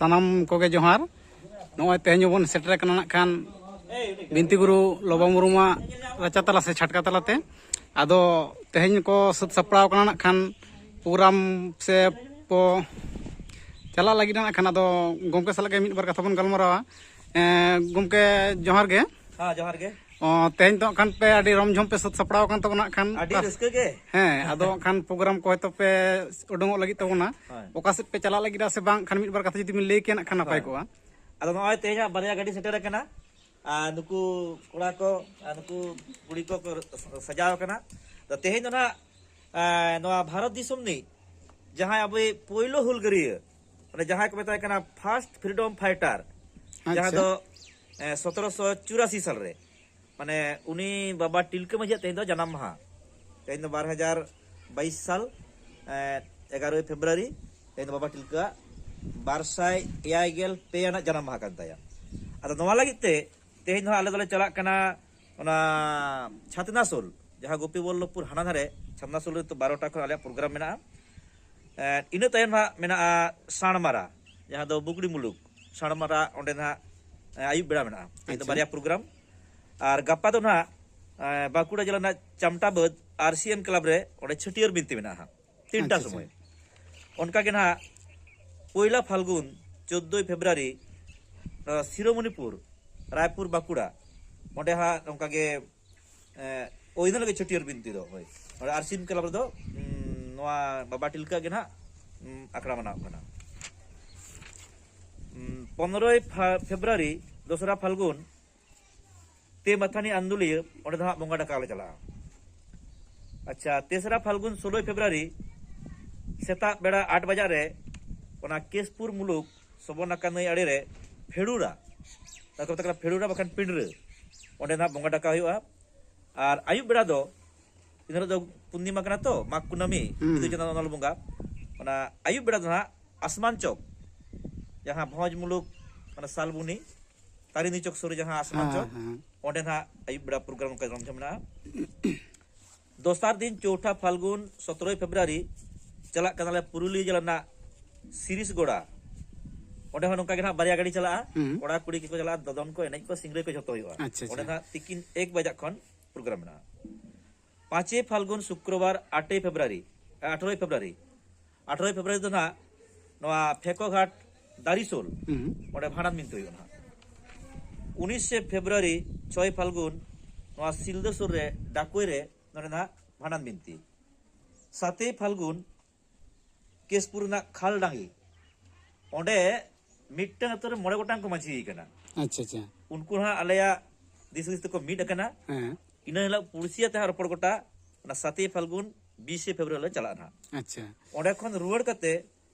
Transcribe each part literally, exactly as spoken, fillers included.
ᱥᱟᱱᱟᱢ ᱠᱚᱜᱮ ᱡᱚᱦᱟᱨ᱾ ᱱᱚᱜᱼᱚᱭ ᱛᱮᱦᱮᱧ ᱦᱚᱸᱵᱚᱱ ᱥᱮᱴᱮᱨ ᱟᱠᱟᱱᱟ ᱱᱟᱜ ᱠᱷᱟᱱ ᱵᱤᱱᱛᱤ ᱜᱩᱨᱩ ᱞᱚᱵᱚ ᱢᱩᱨᱢᱩᱣᱟᱜ ᱨᱟᱪᱟ ᱛᱟᱞᱟ ᱥᱮ ᱪᱷᱟᱴᱠᱟ ᱛᱟᱞᱟᱛᱮ᱾ ᱟᱫᱚ ᱛᱮᱦᱮᱧ ᱠᱚ ᱥᱟᱹᱛ ᱥᱟᱯᱲᱟᱣ ᱟᱠᱟᱱᱟ ᱱᱟᱜ ᱠᱷᱟᱱ ᱯᱨᱳᱜᱨᱟᱢ ᱥᱮ ᱠᱚ ᱪᱟᱞᱟᱜ ᱞᱟᱹᱜᱤᱫ ᱱᱟᱜ ᱠᱷᱟᱱ᱾ ᱟᱫᱚ ᱜᱚᱢᱠᱮ ᱥᱟᱞᱟᱜ ᱜᱮ ᱢᱤᱫ ᱵᱟᱨ ᱠᱟᱛᱷᱟ ᱵᱚᱱ ᱜᱟᱞᱢᱟᱨᱟᱣᱟ᱾ ᱮᱸ, ᱜᱚᱢᱠᱮ, ᱡᱚᱦᱟᱨ ᱜᱮ᱾ ᱦᱮᱸ, ᱡᱚᱦᱟᱨ ᱜᱮ᱾ ᱚ, ᱛᱮᱦᱮᱧ ᱫᱚ ᱦᱟᱸᱜ ᱠᱷᱟᱱ ᱯᱮ ᱟᱹᱰᱤ ᱨᱚᱢ ᱡᱷᱚᱢ ᱯᱮ ᱥᱟᱹᱛ ᱥᱟᱯᱲᱟᱣ ᱟᱠᱟᱱ ᱛᱟᱵᱚᱱᱟ ᱦᱟᱸᱜ ᱠᱷᱟᱱ᱾ ᱟᱹᱰᱤ ᱨᱟᱹᱥᱠᱟᱹ ᱜᱮ᱾ ᱦᱮᱸ, ᱟᱫᱚ ᱦᱟᱸᱜ ᱠᱷᱟᱱ ᱯᱨᱳᱜᱨᱟᱢ ᱠᱚ ᱦᱚᱭᱛᱳ ᱯᱮ ᱩᱰᱩᱝᱚᱜ ᱞᱟᱹᱜᱤᱫ ᱛᱟᱵᱚᱱᱟ᱾ ᱦᱳᱭ᱾ ᱚᱠᱟ ᱥᱮᱫ ᱯᱮ ᱪᱟᱞᱟᱜ ᱞᱟᱹᱜᱤᱫ ᱥᱮ ᱵᱟᱝ, ᱠᱷᱟᱱ ᱢᱤᱫ ᱵᱟᱨ ᱠᱟᱛᱷᱟ ᱡᱩᱫᱤ ᱵᱤᱱ ᱞᱟᱹᱭ ᱠᱮᱭᱟ ᱱᱟᱜ ᱠᱷᱟᱱ ᱱᱟᱯᱟᱭ ᱦᱳᱭ᱾ ᱠᱚᱜᱼᱟ᱾ ᱟᱫᱚ ᱱᱚᱜᱼᱚᱭ ᱛᱮᱦᱮᱧ ᱦᱟᱸᱜ ᱵᱟᱨᱭᱟ ᱜᱟᱹᱰᱤ ᱥᱮᱴᱮᱨ ᱟᱠᱟᱱᱟ᱾ ᱟᱨ ᱱᱩᱠᱩ ᱠᱚᱲᱟ ᱠᱚ ᱟᱨ ᱱᱩᱠᱩ ᱠᱩᱲᱤ ᱠᱚ ᱠᱚ ᱥᱟᱡᱟᱣ ᱟᱠᱟᱱᱟ᱾ ᱟᱫᱚ ᱛᱮᱦᱮᱧ ᱫᱚ ᱱᱟᱜ, ᱮᱸ, ᱱᱚᱣᱟ ᱵᱷᱟᱨᱚᱛ ᱫᱤᱥᱚᱢ ᱨᱤᱱᱤᱡ ᱡᱟᱦᱟᱸᱭ ᱟᱵᱚᱭᱤᱡ ᱯᱳᱭᱞᱳ ᱦᱩᱞᱜᱟᱹᱨᱤᱭᱟᱹ, ᱢᱟᱱᱮ ᱡᱟᱦᱟᱸᱭ ᱠᱚ ᱢᱮᱛᱟᱭ ᱠᱟᱱᱟ first freedom fighter, ᱡᱟᱦᱟᱸ ᱟᱪᱪᱷᱟ᱾ ᱫᱚ, ᱮᱸ, ᱥᱚᱛᱨᱚᱥᱚ ᱪᱩᱨᱟᱥᱤ ᱥᱟᱞ ᱨᱮ, ᱢᱟᱱᱮ ᱩᱱᱤ ᱵᱟᱵᱟ ᱛᱤᱞᱠᱟᱹ ᱢᱟᱹᱡᱷᱤᱭᱟᱜ ᱛᱮᱦᱮᱧ ᱫᱚ ᱡᱟᱱᱟᱢ ᱢᱟᱦᱟ᱾ ᱛᱮᱦᱮᱧ ᱫᱚ ᱵᱟᱨ ᱦᱟᱡᱟᱨ ᱵᱟᱭᱤᱥ ᱥᱟᱞ, ᱮᱸ, ᱮᱜᱟᱨᱳᱭ ᱯᱷᱮᱵᱽᱨᱩᱣᱟᱨᱤ᱾ ᱛᱮᱦᱮᱧ ᱫᱚ ᱵᱟᱵᱟ ᱛᱤᱞᱠᱟᱹᱣᱟᱜ ᱵᱟᱨ ᱥᱟᱭ ᱮᱭᱟᱭ ᱜᱮᱞ ᱯᱮ ᱟᱱᱟᱜ ᱡᱟᱱᱟᱢ ᱢᱟᱦᱟ ᱠᱟᱱ ᱛᱟᱭᱟ᱾ ᱟᱫᱚ ᱱᱚᱣᱟ ᱞᱟᱹᱜᱤᱫ ᱛᱮ ᱛᱮᱦᱮᱧ ᱫᱚ ᱦᱟᱸᱜ ᱟᱞᱮ ᱫᱚᱞᱮ ᱪᱟᱞᱟᱜ ᱠᱟᱱᱟ ᱚᱱᱟ ᱪᱷᱟᱛᱱᱟᱥᱳᱞ, ᱡᱟᱦᱟᱸ ᱜᱳᱯᱤᱵᱚᱞᱞᱚᱵᱷᱯᱩᱨ ᱦᱟᱱᱟ ᱫᱷᱟᱨᱮ᱾ ᱪᱷᱟᱛᱱᱟᱥᱳᱞ ᱨᱮ ᱛᱚ ᱵᱟᱨᱚᱴᱟ ᱠᱷᱚᱱ ᱟᱞᱮᱭᱟᱜ ᱯᱨᱳᱜᱨᱟᱢ ᱢᱮᱱᱟᱜᱼᱟ᱾ ᱮᱸ, ᱤᱱᱟᱹ ᱛᱟᱭᱚᱢ ᱦᱟᱸᱜ ᱢᱮᱱᱟᱜᱼᱟ ᱥᱟᱬᱢᱟᱨᱟ, ᱡᱟᱦᱟᱸ ᱫᱚ ᱵᱩᱜᱽᱲᱤ ᱢᱩᱞᱩᱠ᱾ ᱥᱟᱬᱢᱟᱨᱟ, ᱚᱸᱰᱮ ᱱᱟᱦᱟᱜ, ᱮᱸ, ᱟᱹᱭᱩᱵ ᱵᱮᱲᱟ ᱢᱮᱱᱟᱜᱼᱟ᱾ ᱛᱮᱦᱮᱧ ᱫᱚ ᱟᱪᱪᱷᱟ᱾ ᱵᱟᱨᱭᱟ ᱯᱨᱳᱜᱨᱟᱢ᱾ ᱟᱨ ᱜᱟᱯᱟ ᱫᱚ ᱱᱟᱦᱟᱜ, ᱮᱸ, ᱵᱟᱸᱠᱩᱲᱟ ᱡᱮᱞᱟ ᱨᱮᱱᱟᱜ ᱪᱟᱢᱴᱟ ᱵᱟᱹᱫᱽ ᱟᱨ ᱥᱤ ᱮᱢ ᱠᱞᱟᱵᱽ ᱨᱮ ᱚᱸᱰᱮ ᱪᱷᱟᱹᱴᱭᱟᱹᱨ ᱵᱤᱱᱛᱤ ᱢᱮᱱᱟᱜᱼᱟ ᱦᱟᱸᱜ᱾ ᱛᱤᱱᱴᱟ ᱟᱪᱪᱷᱟ, ᱥᱚᱢᱚᱭ᱾ ᱟᱪᱪᱷᱟ᱾ ᱚᱱᱠᱟ ᱜᱮ ᱱᱟᱦᱟᱜ ᱯᱚᱭᱞᱟ ᱯᱷᱟᱞᱜᱩᱱ, ᱪᱳᱫᱽᱫᱳᱭ ᱯᱷᱮᱵᱽᱨᱩᱣᱟᱨᱤ, ᱱᱚᱣᱟ ᱥᱤᱨᱳᱢᱚᱱᱤᱯᱩᱨ, ᱨᱟᱭᱯᱩᱨ, ᱵᱟᱸᱠᱩᱲᱟ, ᱚᱸᱰᱮ ᱦᱟᱸᱜ ᱚᱱᱠᱟ ᱜᱮ, ᱮᱸ, ᱳᱭ ᱫᱤᱱ ᱦᱤᱞᱳᱜ ᱜᱮ ᱪᱷᱟᱹᱴᱭᱟᱹᱨ ᱵᱤᱱᱛᱤ ᱫᱚ᱾ ᱦᱳᱭ, ᱱᱚᱰᱮ ᱟᱨ ᱥᱤ ᱮᱢ ᱠᱞᱟᱵᱽ ᱨᱮᱫᱚ, ᱩᱸ, ᱱᱚᱣᱟ ᱵᱟᱵᱟ ᱛᱤᱞᱠᱟᱹ ᱜᱮ ᱱᱟᱦᱟᱜ, ᱩᱸ, ᱟᱠᱷᱲᱟ ᱢᱟᱱᱟᱣ ᱠᱟᱱᱟ᱾ ᱩᱸ, ᱯᱚᱱᱨᱚᱭ ᱯᱷᱟ-, ᱯᱷᱮᱵᱽᱨᱩᱣᱟᱨᱤ, ᱫᱚᱥᱨᱟ ᱯᱷᱟᱞᱜᱩᱱ, ᱛᱮ ᱢᱟᱛᱷᱟᱱᱤ ᱟᱱᱫᱩᱞᱤᱭᱟᱹ, ᱚᱸᱰᱮ ᱫᱚ ᱦᱟᱸᱜ ᱵᱚᱸᱜᱟ ᱰᱟᱠᱟᱣ ᱞᱮ ᱪᱟᱞᱟᱜᱼᱟ᱾ ᱟᱪᱪᱷᱟ, ᱛᱮᱥᱨᱟ ᱯᱷᱟᱞᱜᱩᱱ, ᱥᱳᱞᱳᱭ ᱯᱷᱮᱵᱽᱨᱩᱣᱟᱨᱤ, ᱥᱮᱛᱟᱜ ᱵᱮᱲᱟ ᱟᱴ ᱵᱟᱡᱟᱜ ᱨᱮ ᱚᱱᱟ ᱠᱮᱥᱯᱩᱨ ᱢᱩᱞᱩᱠ ᱥᱚᱵᱚᱨᱱᱟᱠᱟ ᱱᱟᱹᱭ ᱟᱲᱮ ᱨᱮ ᱯᱷᱮᱲᱩᱨᱟ, ᱚᱱᱟ ᱠᱚ ᱢᱮᱛᱟᱜ ᱠᱟᱱᱟ ᱯᱷᱮᱲᱩᱨᱟ ᱵᱟᱠᱷᱟᱱ ᱯᱤᱸᱰᱨᱟᱹ, ᱚᱸᱰᱮ ᱱᱟᱦᱟᱜ ᱵᱚᱸᱜᱟ ᱰᱟᱠᱟᱣ ᱦᱩᱭᱩᱜᱼᱟ᱾ ᱟᱨ ᱟᱹᱭᱩᱵ ᱵᱮᱲᱟ ᱫᱚ, ᱤᱱᱟᱹ ᱦᱤᱞᱳᱜ ᱫᱚ ᱯᱩᱨᱱᱤᱢᱟ ᱠᱟᱱᱟ ᱛᱚ, ᱢᱟᱜᱽ ᱠᱩᱱᱟᱹᱢᱤ, ᱦᱩᱸ᱾ ᱵᱤᱫᱩ ᱪᱟᱸᱫᱟᱱ ᱚᱱᱚᱞ ᱵᱚᱸᱜᱟ, ᱚᱱᱟ ᱟᱹᱭᱩᱵ ᱵᱮᱲᱟ ᱫᱚ ᱱᱟᱦᱟᱜ ᱟᱥᱢᱟᱱ ᱪᱚᱠ, ᱡᱟᱦᱟᱸ ᱵᱷᱚᱸᱡᱽ ᱢᱩᱞᱩᱠ, ᱢᱟᱱᱮ ᱥᱟᱞᱵᱩᱱᱤ, ᱛᱟᱨᱤᱱᱤ ᱪᱚᱠ ᱥᱩᱨ ᱨᱮ ᱡᱟᱦᱟᱸ ᱟᱥᱢᱟᱱ ᱦᱮᱸ, ᱪᱚᱠ, ᱦᱮᱸ᱾ ᱚᱸᱰᱮ ᱱᱟᱦᱟᱜ ᱟᱹᱭᱩᱵ ᱵᱮᱲᱟ ᱯᱨᱳᱜᱨᱟᱢ ᱚᱱᱠᱟ ᱡᱚᱢ ᱡᱷᱚᱢ ᱢᱮᱱᱟᱜᱼᱟ᱾ ᱫᱚᱥᱟᱨ ᱫᱤᱱ, ᱪᱳᱣᱴᱷᱟ ᱯᱷᱟᱞᱜᱩᱱ, ᱥᱚᱛᱨᱚᱭ ᱯᱷᱮᱵᱽᱨᱩᱣᱟᱨᱤ, ᱪᱟᱞᱟᱜ ᱠᱟᱱᱟᱞᱮ ᱯᱩᱨᱩᱞᱤᱭᱟᱹ ᱡᱮᱞᱟ ᱨᱮᱱᱟᱜ ᱥᱤᱨᱤᱥᱜᱚᱲᱟ᱾ ᱚᱸᱰᱮ ᱦᱚᱸ ᱱᱚᱝᱠᱟ ᱜᱮ ᱱᱟᱦᱟᱜ ᱵᱟᱨᱭᱟ ᱜᱟᱹᱰᱤ ᱪᱟᱞᱟᱜᱼᱟ᱾ ᱦᱩᱸ᱾ ᱠᱚᱲᱟ ᱠᱩᱲᱤ ᱜᱮᱠᱚ ᱪᱟᱞᱟᱜᱼᱟ, ᱫᱚᱫᱚᱱ ᱠᱚ, ᱮᱱᱮᱡ ᱠᱚ, ᱥᱤᱝᱨᱟᱹᱭ ᱠᱚ ᱡᱷᱚᱛᱚ ᱦᱩᱭᱩᱜᱼᱟ᱾ ᱟᱪᱪᱷᱟ, ᱚᱸᱰᱮ ᱟᱪᱪᱷᱟ᱾ ᱱᱟᱦᱟᱜ ᱛᱤᱠᱤᱱ ᱮᱠ ᱵᱟᱡᱟᱜ ᱠᱷᱚᱱ ᱯᱨᱳᱜᱨᱟᱢ ᱢᱮᱱᱟᱜᱼᱟ᱾ ᱯᱟᱸᱪᱮᱭ ᱯᱷᱟᱞᱜᱩᱱ ᱥᱩᱠᱨᱚᱵᱟᱨ, ᱟᱴᱮᱭ ᱯᱷᱮᱵᱽᱨᱩᱣᱟᱨᱤ, ᱟᱴᱷᱨᱚᱭ ᱯᱷᱮᱵᱽᱨᱩᱣᱟᱨᱤ, ᱟᱴᱷᱨᱚᱭ ᱯᱷᱮᱵᱽᱨᱩᱣᱟᱨᱤ ᱫᱚ ᱱᱟᱦᱟᱜ ᱱᱚᱣᱟ ᱯᱷᱮᱠᱚ ᱜᱷᱟᱴ ᱫᱟᱨᱤᱥᱳᱞ, ᱦᱩᱸ᱾ ᱚᱸᱰᱮ ᱵᱷᱟᱸᱰᱟᱱ ᱵᱤᱱᱛᱤ ᱦᱩᱭᱩᱜᱼᱟ ᱱᱟᱦᱟᱜ᱾ ᱩᱱᱤᱥᱮ ᱯᱷᱮᱵᱽᱨᱩᱣᱟᱨᱤ, ᱪᱷᱚᱭ ᱯᱷᱟᱞᱜᱩᱱ, ᱱᱚᱣᱟ ᱥᱤᱞᱫᱟᱹ ᱥᱩᱨ ᱨᱮ ᱰᱟᱠᱳᱭ ᱨᱮ ᱱᱚᱰᱮ ᱱᱟᱦᱟᱜ ᱵᱷᱟᱸᱰᱟᱱ ᱵᱤᱱᱛᱤ᱾ ᱥᱟᱛᱮᱭ ᱯᱷᱟᱞᱜᱩᱱ, ᱠᱮᱥᱯᱩᱨ ᱨᱮᱱᱟᱜ ᱠᱷᱟᱞᱰᱟᱝᱜᱤ, ᱚᱸᱰᱮ ᱢᱤᱫᱴᱟᱝ ᱟᱛᱳ ᱨᱮ ᱢᱚᱬᱮ ᱜᱚᱴᱟᱝ ᱠᱚ ᱢᱟᱹᱡᱷᱤ ᱠᱟᱱᱟ᱾ ᱟᱪᱪᱷᱟ, ᱟᱪᱪᱷᱟ᱾ ᱩᱱᱠᱩ ᱦᱚᱸ ᱟᱞᱮᱭᱟᱜ ᱫᱤᱥ ᱦᱩᱫᱤᱥ ᱛᱮᱠᱚ ᱢᱤᱫ ᱟᱠᱟᱱᱟ᱾ ᱦᱮᱸ᱾ ᱤᱱᱟᱹ ᱦᱤᱞᱳᱜ ᱯᱩᱲᱥᱤ ᱟᱛᱮ ᱦᱟᱸᱜ ᱨᱚᱯᱚᱲ ᱜᱚᱴᱟ, ᱚᱱᱟ ᱥᱟᱛᱮᱭ ᱯᱷᱟᱞᱜᱩᱱ, ᱵᱤᱥᱮ ᱯᱷᱮᱵᱽᱨᱩᱣᱟᱨᱤ ᱞᱮ ᱪᱟᱞᱟᱜᱼᱟ ᱱᱟᱦᱟᱜ᱾ ᱟᱪᱪᱷᱟ᱾ ᱚᱸᱰᱮ ᱠᱷᱚᱱ ᱨᱩᱣᱟᱹᱲ ᱠᱟᱛᱮ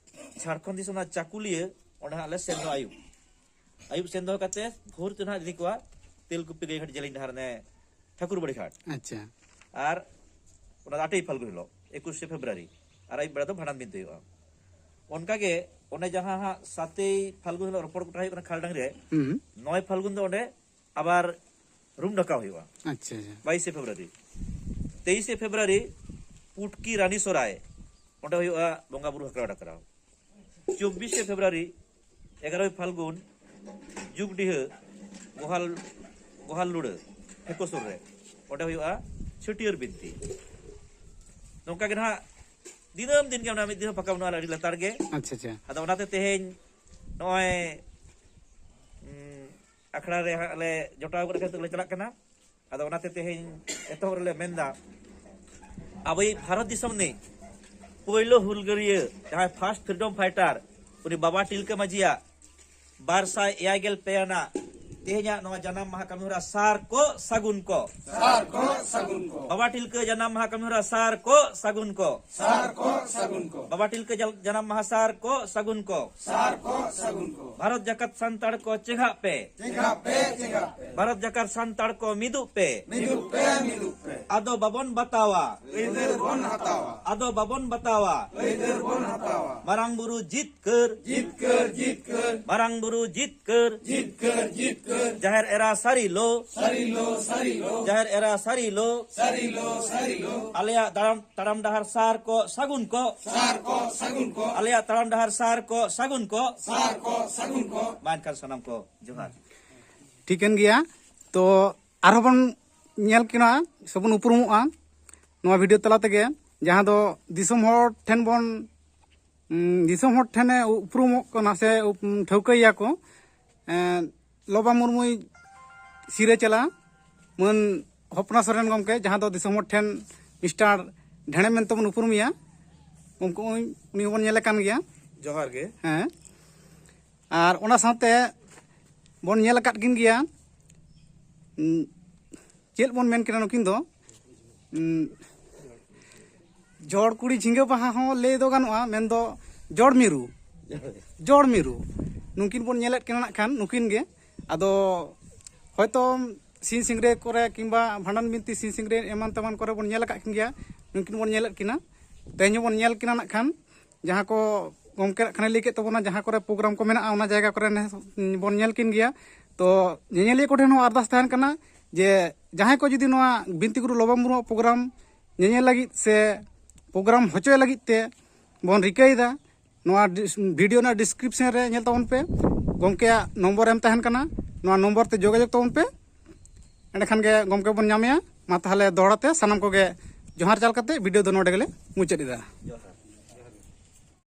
ᱡᱷᱟᱲᱠᱷᱚᱸᱰ ᱫᱤᱥᱚᱢ ᱚᱱᱟ ᱪᱟᱠᱩᱞᱤᱭᱟᱹ, ᱚᱸᱰᱮ ᱦᱟᱸᱜ ᱞᱮ ᱥᱮᱱ ᱫᱚ ᱟᱹᱭᱩᱵ᱾ ᱟᱹᱭᱩᱵ ᱥᱮᱱ ᱫᱚ ᱠᱟᱛᱮ ᱵᱷᱳᱨ ᱛᱮ ᱱᱟᱦᱟᱜ ᱤᱫᱤ ᱠᱚᱣᱟ ᱛᱮᱞᱠᱩᱯᱤ ᱜᱟᱹᱭᱜᱷᱟᱴ ᱡᱮᱞᱮᱧ ᱰᱟᱦᱟᱨ ᱚᱱᱮ ᱴᱷᱟᱹᱠᱩᱨᱵᱟᱲᱤ ᱜᱷᱟᱴ᱾ ᱟᱪᱪᱷᱟ᱾ ᱟᱨ ᱚᱱᱟ ᱫᱚ ᱟᱴᱮᱭ ᱯᱷᱟᱞᱜᱩᱱ ᱦᱤᱞᱳᱜ, ᱮᱠᱩᱥᱮ ᱯᱷᱮᱵᱽᱨᱩᱣᱟᱨᱤ, ᱟᱨ ᱟᱹᱭᱩᱵ ᱵᱮᱲᱟ ᱫᱚ ᱵᱷᱟᱸᱰᱟᱱ ᱵᱤᱱᱛᱤ ᱦᱩᱭᱩᱜᱼᱟ᱾ ᱚᱱᱠᱟᱜᱮ ᱚᱱᱮ ᱡᱟᱦᱟᱸ ᱦᱟᱸᱜ ᱥᱟᱛᱮᱭ ᱯᱷᱟᱞᱜᱩᱱ ᱦᱤᱞᱳᱜ ᱨᱚᱯᱚᱲ ᱜᱚᱴᱟ ᱦᱩᱭᱩᱜ ᱠᱟᱱᱟ ᱠᱷᱟᱞᱰᱟᱝ ᱨᱮ, ᱦᱩᱸ᱾ ᱱᱚᱭ ᱯᱷᱟᱞᱜᱩᱱ ᱫᱚ ᱚᱸᱰᱮ ᱟᱵᱟᱨ ᱨᱩᱢ ᱰᱷᱟᱠᱟᱣ ᱦᱩᱭᱩᱜᱼᱟ᱾ ᱟᱪᱪᱷᱟ, ᱟᱪᱪᱷᱟ᱾ ᱵᱟᱭᱤᱥᱮ ᱯᱷᱮᱵᱽᱨᱩᱣᱟᱨᱤ᱾ ᱛᱮᱭᱤᱥᱮ ᱯᱷᱮᱵᱽᱨᱩᱣᱟᱨᱤ ᱯᱩᱴᱠᱤ ᱨᱟᱱᱤ ᱥᱚᱨᱟᱭ, ᱚᱸᱰᱮ ᱦᱩᱭᱩᱜᱼᱟ ᱵᱚᱸᱜᱟ ᱵᱩᱨᱩ ᱦᱟᱠᱨᱟᱣ ᱰᱟᱠᱨᱟᱣ᱾ ᱪᱚᱵᱵᱤᱥᱮ ᱯᱷᱮᱵᱽᱨᱩᱣᱟᱨᱤ, ᱮᱜᱟᱨᱚᱭ ᱯᱷᱟᱞᱜᱩᱱ, ᱡᱩᱜᱽᱰᱤᱦᱟᱹ, ᱜᱳᱦᱟᱞ, ᱜᱳᱦᱟᱞ ᱞᱩᱲᱟᱹ, ᱯᱷᱮᱠᱚ ᱥᱩᱨ ᱨᱮ, ᱚᱸᱰᱮ ᱦᱩᱭᱩᱜᱼᱟ ᱪᱷᱟᱹᱴᱭᱟᱹᱨ ᱵᱤᱱᱛᱤ᱾ ᱱᱚᱝᱠᱟ ᱜᱮ ᱱᱟᱦᱟᱜ ᱫᱤᱱᱟᱹᱢ ᱫᱤᱱ ᱜᱮ, ᱚᱱᱟ ᱢᱤᱫ ᱫᱤᱱ ᱦᱚᱸ ᱯᱷᱟᱸᱠᱟ ᱵᱟᱹᱱᱩᱜᱼᱟ, ᱟᱹᱰᱤ ᱞᱟᱛᱟᱨ ᱜᱮ᱾ ᱟᱪᱪᱷᱟ, ᱟᱪᱪᱷᱟ᱾ ᱟᱫᱚ ᱚᱱᱟᱛᱮ ᱛᱮᱦᱮᱧ ᱱᱚᱜᱼᱚᱭ, ᱩᱸ, ᱟᱠᱷᱲᱟ ᱨᱮ ᱦᱟᱸᱜ ᱞᱮ ᱡᱚᱴᱟᱣ ᱜᱚᱫ ᱠᱟᱛᱮ ᱞᱮ ᱪᱟᱞᱟᱜ ᱠᱟᱱᱟ᱾ ᱟᱫᱚ ᱚᱱᱟᱛᱮ ᱛᱮᱦᱮᱧ ᱮᱛᱚᱦᱚᱵ ᱨᱮᱞᱮ ᱢᱮᱱᱫᱟ, ᱟᱵᱚᱭᱤᱡ ᱵᱷᱟᱨᱚᱛ ᱫᱤᱥᱚᱢ ᱨᱤᱱᱤᱡ ᱯᱳᱭᱞᱳ ᱦᱩᱞᱜᱟᱹᱨᱤᱭᱟᱹ, ᱡᱟᱦᱟᱸᱭ ᱯᱷᱟᱥᱴ ᱯᱷᱨᱤᱰᱚᱢ ᱯᱷᱟᱭᱴᱟᱨ, ᱩᱱᱤ ᱵᱟᱵᱟ ᱛᱤᱞᱠᱟᱹ ᱢᱟᱹᱡᱷᱤᱭᱟᱜ ᱵᱟᱨ ᱥᱟᱭ ᱮᱭᱟᱭ ᱜᱮᱞ ᱯᱮ ᱟᱱᱟᱜ ᱛᱮᱦᱮᱧᱟᱜ ᱱᱚᱣᱟ ᱡᱟᱱᱟᱢ ᱢᱟᱦᱟ ᱠᱟᱹᱢᱤ ᱦᱚᱨᱟ ᱥᱟᱨ ᱠᱚ ᱥᱟᱹᱜᱩᱱ ᱠᱚ᱾ ᱥᱟᱨ ᱠᱚ ᱥᱟᱹᱜᱩᱱ ᱠᱚ᱾ ᱵᱟᱵᱟ ᱛᱤᱞᱠᱟᱹ ᱡᱟᱱᱟᱢ ᱢᱟᱦᱟ ᱠᱟᱹᱢᱤ ᱦᱚᱨᱟ ᱥᱟᱨ ᱠᱚ ᱥᱟᱹᱜᱩᱱ ᱠᱚ᱾ ᱥᱟᱨ ᱠᱚ ᱥᱟᱹᱜᱩᱱ ᱠᱚ᱾ ᱵᱟᱵᱟ ᱛᱤᱞᱠᱟᱹ ᱡᱟᱞ-, ᱡᱟᱱᱟᱢ ᱢᱟᱦᱟ ᱥᱟᱨ ᱠᱚ ᱥᱟᱹᱜᱩᱱ ᱠᱚ᱾ ᱥᱟᱨ ᱠᱚ ᱥᱟᱹᱜᱩᱱ ᱠᱚ᱾ ᱵᱷᱟᱨᱚᱛ ᱡᱟᱠᱟᱛ ᱥᱟᱱᱛᱟᱲ ᱠᱚ ᱪᱮᱸᱜᱷᱟᱜ ᱯᱮ᱾ ᱪᱮᱸᱜᱷᱟᱜ ᱯᱮ, ᱪᱮᱸᱜᱷᱟᱜ ᱯᱮ᱾ ᱵᱷᱟᱨᱚᱛ ᱡᱟᱠᱟᱛ ᱥᱟᱱᱛᱟᱲ ᱠᱚ ᱢᱤᱫᱩᱜ ᱯᱮ᱾ ᱢᱤᱫᱩᱜ ᱯᱮ, ᱢᱤᱫᱩᱜ ᱯᱮ᱾ ᱟᱫᱚ ᱵᱟᱵᱚᱱ ᱵᱟᱛᱟᱣᱟ᱾ ᱟᱹᱭᱫᱟᱹᱨ ᱵᱚᱱ ᱦᱟᱛᱟᱣᱟ᱾ ᱟᱫᱚ ᱵᱟᱵᱚᱱ ᱵᱟᱛᱟᱣᱟ᱾ ᱟᱹᱭᱫᱟᱹᱨ ᱵᱚᱱ ᱦᱟᱛᱟᱣᱟ᱾ ᱢᱟᱨᱟᱝ ᱵᱩᱨᱩ ᱡᱤᱛᱠᱟᱹᱨ᱾ ᱡᱤᱛᱠᱟᱹᱨ, ᱡᱤᱛᱠᱟᱹᱨ᱾ ᱢᱟᱨᱟᱝ ᱵᱩᱨᱩ ᱡᱤᱛᱠᱟᱹᱨ᱾ ᱡᱤᱛᱠᱟᱹᱨ, ᱡᱤᱛᱠᱟᱹᱨ᱾ ᱡᱟᱦᱮᱨ ᱮᱨᱟ ᱥᱟᱹᱨᱤ ᱞᱚ᱾ ᱥᱟᱹᱨᱤ ᱞᱚ, ᱥᱟᱹᱨᱤ ᱞᱚ᱾ ᱡᱟᱦᱮᱨ ᱮᱨᱟ ᱥᱟᱹᱨᱤ ᱞᱚ᱾ ᱥᱟᱹᱨᱤ ᱞᱚ, ᱥᱟᱹᱨᱤ ᱞᱚ᱾ ᱟᱞᱮᱭᱟᱜ ᱛᱟᱲᱟᱢ, ᱛᱟᱲᱟᱢ ᱰᱟᱦᱟᱨ ᱥᱟᱨ ᱠᱚ ᱥᱟᱹᱜᱩᱱ ᱠᱚ᱾ ᱥᱟᱨ ᱠᱚ ᱥᱟᱹᱜᱩᱱ ᱠᱚ᱾ ᱟᱞᱮᱭᱟᱜ ᱛᱟᱲᱟᱢ ᱰᱟᱦᱟᱨ ᱥᱟᱨ ᱠᱚ ᱥᱟᱹᱜᱩᱱ ᱠᱚ᱾ ᱥᱟᱨ ᱠᱚ ᱥᱟᱹᱜᱩᱱ ᱠᱚ᱾ ᱢᱟ ᱮᱱᱠᱷᱟᱱ ᱥᱟᱱᱟᱢ ᱠᱚ ᱡᱚᱦᱟᱨ᱾ ᱴᱷᱤᱠᱟᱹᱱ ᱜᱮᱭᱟ᱾ ᱛᱚ ᱟᱨᱦᱚᱸ ᱵᱚᱱ ᱧᱮᱞ ᱠᱤᱱᱟ ᱥᱮᱵᱚᱱ ᱩᱯᱨᱩᱢᱚᱜᱼᱟ ᱱᱚᱣᱟ ᱵᱷᱤᱰᱤᱭᱳ ᱛᱟᱞᱟ ᱛᱮᱜᱮ, ᱡᱟᱦᱟᱸ ᱫᱚ ᱫᱤᱥᱚᱢ ᱦᱚᱲ ᱴᱷᱮᱱ ᱵᱚᱱ, ᱩᱢ, ᱫᱤᱥᱚᱢ ᱦᱚᱲ ᱴᱷᱮᱱᱮ ᱩᱯᱨᱩᱢᱚᱜ ᱠᱟᱱᱟ ᱥᱮ ᱩᱯ-, ᱴᱷᱟᱹᱣᱠᱟᱹᱭᱮᱭᱟ ᱠᱚ, ᱮᱸ, ᱞᱚᱵᱟ ᱢᱩᱨᱢᱩᱭ ᱥᱤᱨᱟᱹ ᱪᱟᱞᱟ ᱢᱟᱹᱱ ᱦᱚᱯᱱᱟ ᱥᱚᱨᱮᱱ ᱜᱚᱢᱠᱮ, ᱡᱟᱦᱟᱸ ᱫᱚ ᱫᱤᱥᱚᱢ ᱦᱚᱲ ᱴᱷᱮᱱ ᱢᱤᱥᱴᱟᱨ ᱰᱷᱮᱬᱮ ᱢᱮᱱᱛᱮ ᱵᱚᱱ ᱩᱯᱨᱩᱢᱮᱭᱟ᱾ ᱩᱱᱠᱩ, ᱩᱱᱤ ᱦᱚᱸᱵᱚᱱ ᱧᱮᱞᱮ ᱠᱟᱱ ᱜᱮᱭᱟ᱾ ᱡᱚᱦᱟᱨ ᱜᱮ᱾ ᱦᱮᱸ, ᱟᱨ ᱚᱱᱟ ᱥᱟᱶᱛᱮ ᱵᱚᱱ ᱧᱮᱞ ᱟᱠᱟᱫ ᱠᱤᱱ ᱜᱮᱭᱟ᱾ ᱩᱸ, ᱪᱮᱫ ᱵᱚᱱ ᱢᱮᱱ ᱠᱮᱫᱟ ᱱᱩᱠᱤᱱ ᱫᱚ? ᱩᱸ, ᱡᱚᱲ ᱠᱩᱲᱤ ᱡᱷᱤᱸᱜᱟᱹ ᱵᱟᱦᱟ ᱦᱚᱸ ᱞᱟᱹᱭ ᱫᱚ ᱜᱟᱱᱚᱜᱼᱟ, ᱢᱮᱱᱫᱚ ᱡᱚᱲ ᱢᱤᱨᱩ᱾ ᱡᱚᱲ ᱢᱤᱨᱩ᱾ ᱱᱩᱠᱤᱱ ᱵᱚᱱ ᱧᱮᱞᱮᱫ ᱠᱤᱱᱟ ᱱᱟᱜ ᱠᱷᱟᱱ, ᱱᱩᱠᱤᱱ ᱜᱮ᱾ ᱟᱫᱚ ᱦᱚᱭᱛᱳ ᱥᱤᱧ ᱥᱤᱝᱨᱟᱹᱭ ᱠᱚᱨᱮ ᱠᱤᱝᱵᱟ ᱵᱷᱟᱸᱰᱟᱱ ᱵᱤᱱᱛᱤ ᱥᱤᱧ ᱥᱤᱝᱨᱟᱹᱭ ᱮᱢᱟᱱ ᱛᱮᱢᱟᱱ ᱠᱚᱨᱮ ᱵᱚᱱ ᱧᱮᱞ ᱟᱠᱟᱫ ᱠᱤᱱ ᱜᱮᱭᱟ, ᱱᱩᱠᱤᱱ ᱵᱚᱱ ᱧᱮᱞᱮᱫ ᱠᱤᱱᱟ᱾ ᱛᱮᱦᱮᱧ ᱦᱚᱸᱵᱚᱱ ᱧᱮᱞ ᱠᱤᱱᱟ ᱱᱟᱜ ᱠᱷᱟᱱ, ᱡᱟᱦᱟᱸ ᱠᱚ ᱜᱚᱢᱠᱮ ᱱᱟᱜ ᱠᱷᱟᱱᱮ ᱞᱟᱹᱭ ᱠᱮᱫ ᱛᱟᱵᱚᱱᱟ, ᱡᱟᱦᱟᱸ ᱠᱚᱨᱮ ᱯᱨᱳᱜᱨᱟᱢ ᱠᱚ ᱢᱮᱱᱟᱜᱼᱟ, ᱚᱱᱟ ᱡᱟᱭᱜᱟ ᱠᱚᱨᱮ ᱱᱮᱥ ᱵᱚᱱ ᱧᱮᱞ ᱠᱤᱱ ᱜᱮᱭᱟ᱾ ᱛᱚ ᱧᱮᱧᱮᱞᱤᱭᱟᱹ ᱠᱚᱴᱷᱮᱱ ᱦᱚᱸ ᱟᱨᱫᱟᱥ ᱛᱟᱦᱮᱱ ᱠᱟᱱᱟ ᱡᱮ ᱡᱟᱦᱟᱸᱭ ᱠᱚ ᱡᱩᱫᱤ ᱱᱚᱣᱟ ᱵᱤᱱᱛᱤ ᱜᱩᱨᱩ ᱞᱚᱵᱚ ᱢᱩᱨᱢᱩᱣᱟᱜ ᱯᱨᱳᱜᱨᱟᱢ ᱧᱮᱧᱮᱞ ᱞᱟᱹᱜᱤᱫ ᱥᱮ ᱯᱨᱳᱜᱨᱟᱢ ᱦᱚᱪᱚᱭ ᱞᱟᱹᱜᱤᱫ ᱛᱮ ᱵᱚᱱ ᱨᱤᱠᱟᱹᱭᱮᱫᱟ, ᱱᱚᱣᱟ ᱰᱤᱥ-, ᱵᱷᱤᱰᱤᱭᱳ ᱨᱮᱱᱟᱜ ᱰᱤᱥᱠᱨᱤᱯᱥᱚᱱ ᱨᱮ ᱧᱮᱞ ᱛᱟᱵᱚᱱ ᱯᱮ, ᱜᱚᱢᱠᱮᱭᱟᱜ ᱱᱚᱢᱵᱚᱨ ᱮᱢ ᱛᱟᱦᱮᱱ ᱠᱟᱱᱟ, ᱱᱚᱣᱟ ᱱᱚᱢᱵᱚᱨ ᱛᱮ ᱡᱳᱜᱟᱡᱳᱜᱽ ᱛᱟᱵᱚᱱ ᱯᱮ, ᱮᱸᱰᱮᱠᱷᱟᱱ ᱜᱮ ᱜᱚᱢᱠᱮ ᱵᱚᱱ ᱧᱟᱢᱮᱭᱟ᱾ ᱢᱟ ᱛᱟᱦᱚᱞᱮ ᱫᱚᱦᱲᱟ ᱛᱮ ᱥᱟᱱᱟᱢ ᱠᱚᱜᱮ ᱡᱚᱦᱟᱨ ᱪᱟᱞ ᱠᱟᱛᱮ ᱵᱷᱤᱰᱤᱭᱳ ᱫᱚ ᱱᱚᱰᱮ ᱜᱮᱞᱮ ᱢᱩᱪᱟᱹᱫ ᱮᱫᱟ᱾